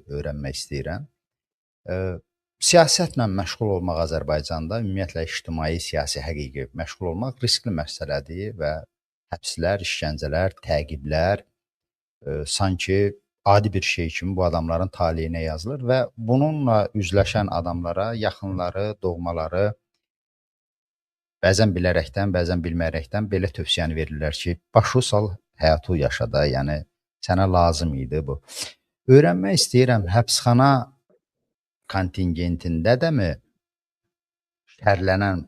Öyrənmək istəyirəm. Siyasətlə məşğul olmaq Azərbaycanda, ümumiyyətlə ictimai, siyasi, həqiqi məşğul olmaq riskli məsələdir və həbslər, işgəncələr, təqiblər sanki adi bir şey kimi bu adamların taleyinə yazılır və bununla üzləşən adamlara yaxınları, doğmaları bəzən bilərəkdən, bəzən bilməyərəkdən belə tövsiyəni verirlər ki, başı sal, həyatı yaşa da, yəni sənə lazım idi bu. Öyrənmək istəyirəm, həbsxana kontingentində də mi şərlənən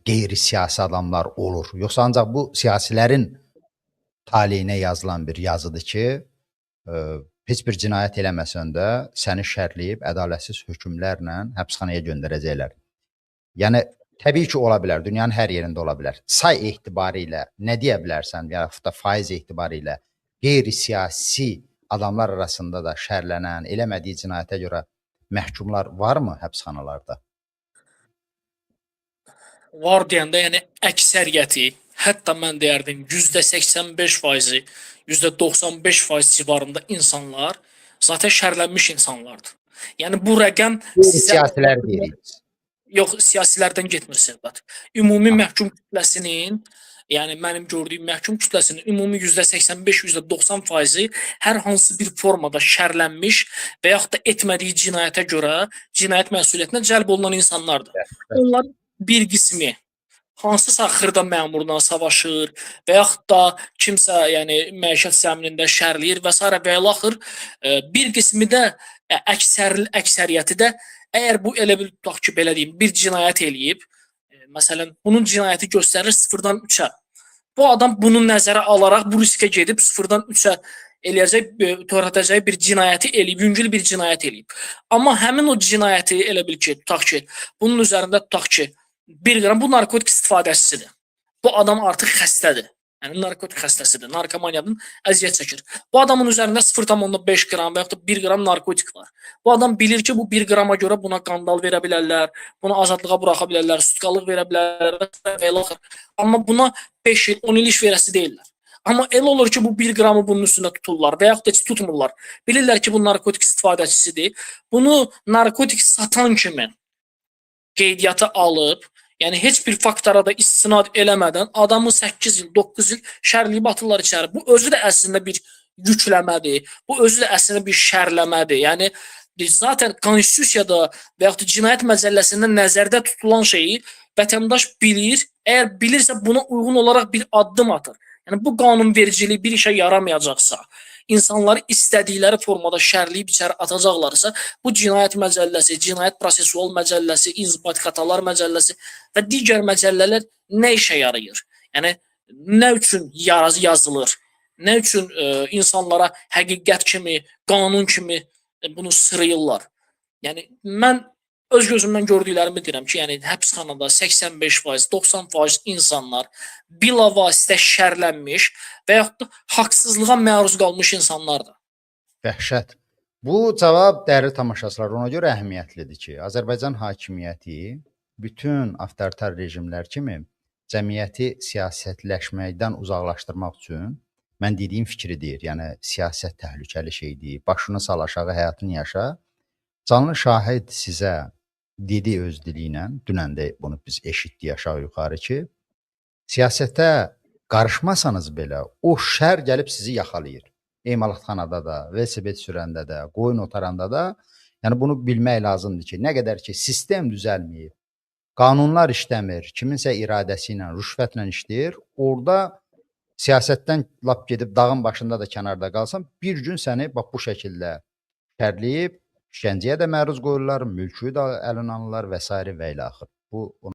qeyri-siyasi adamlar olur? Yoxsa ancaq bu siyasilərin taleyinə yazılan bir yazıdır ki, heç bir cinayət eləməsən də səni şərləyib ədalətsiz hökmlərlə həbsxanaya göndərəcəklər. Yəni təbii ki, ola bilər, dünyanın hər yerində ola bilər. Say etibarilə nə deyə bilərsən, yaxud da faiz etibarilə qeyri-siyasi adamlar arasında da şərlənən, eləmədiyi cinayətə görə məhkumlar varmı həbsxanalarda? Var deyəndə, yəni əksəriyyəti, hətta mən deyərdim %85%, %95% civarında insanlar zaten şərlənmiş insanlardır. Yəni bu rəqəm sizə Qeyri-siyasilər deyirik biz. Yox, siyasilərdən getmir söhbət. Ümumi məhkum kütləsinin, yəni mənim gördüyüm məhkum kütləsinin ümumi %85, %90%-i hər hansı bir formada şərlənmiş və yaxud da etmədiyi cinayətə görə cinayət məsuliyyətinə cəlb olunan insanlardır. Onların bir qismi hansısa xırda məmurla savaşır və yaxud da kimsə, yəni məişət zəminində şərləyir və sairə və ilaxır. Bir qismi də əksəriyyəti də əgər bu elə bir tutaq ki, belə deyim, bir cinayət eləyib, məsələn, bunun cinayəti göstərir 0-dan 3-ə. Bu adam bunu nəzərə alaraq bu riskə gedib 0-dan 3-ə eləyəcək, törədəcəyi bir cinayəti eləyib, yüngül bir cinayət eləyib. Amma həmin o cinayəti elə bil ki, tutaq ki, bunun üzərində tutaq ki, 1 qram bu narkotik istifadəçisidir. Bu adam artıq xəstədir. Yəni narkotik xəstəsidir, narkomaniyadan əziyyət çəkir. Bu adamın üzərində 0,5 qram və yaxud da 1 qram narkotik var. Bu adam bilir ki, bu 1 qrama görə buna qandal verə bilərlər, bunu azadlığa buraxa bilərlər, sutkalıq verə bilərlər və ilaxır. Amma buna 5 il, 10 il iş verəsi deyirlər. Amma elə olur ki, bu 1 qramı bunun üstündə tuturlar və yaxud da heç tutmurlar. Bilirlər ki, bu narkotik istifadəçisidir. Bunu narkotik satan kimi qeydiyyata alıb, yəni heç bir faktora da istinad eləmədən adamı 8 il, 9 il şərliyib atırlar içəri. Bu özü də əslində bir yükləmədir. Bu özü də əslində bir şərləmədir. Yəni biz zaten konstitusiyada və yaxud da cinayət məcəlləsində nəzərdə tutulan şeyi vətəndaş bilir. Əgər bilirsə buna uyğun olaraq bir addım atır. Yəni bu qanunvericilik bir işə yaramayacaqsa, insanları istədikləri formada şərləyib içəri atacaqlarsa, bu cinayət məcəlləsi, cinayət prosesual məcəlləsi, inzibati xətalar məcəlləsi və digər məcəllələr nə işə yarayır? Yəni nə üçün yazılır? Nə üçün insanlara həqiqət kimi, qanun kimi bunu sırıyırlar? Yəni mən öz gözümdən gördüklərimi deyirəm ki, yəni həbsxanada 85%, 90% insanlar bilavasitə şərlənmiş və yaxud da haqsızlığa məruz qalmış insanlardır. Dəhşət. Bu cavab dəyərli tamaşaçılar ona görə əhəmiyyətlidir ki, Azərbaycan hakimiyyəti bütün avtoritar rejimlər kimi cəmiyyəti siyasətləşməkdən uzaqlaşdırmaq üçün mən dediyim fikri deyir. Yəni siyasət təhlükəli şeydir. Başını sal aşağı, həyatını yaşa. Canlı şahid sizə dedi öz dili ilə, dünən də bunu biz eşitdik aşağı-yuxarı ki, siyasətə qarışmasanız belə o şər gəlib sizi yaxalayır. Emalatxanada da, velosiped sürəndə də, qoyun otaranda da, yəni bunu bilmək lazımdır ki, nə qədər ki sistem düzəlməyib, qanunlar işləmir, kiminsə iradəsi ilə, rüşvətlə işləyir, orada siyasətdən lap gedib dağın başında da kənarda qalsan, bir gün səni bax bu şəkildə şərləyib, işgəncəyə də məruz qoyurlar, mülkü də əlinə alırlar və sairə və ilaxır. Bu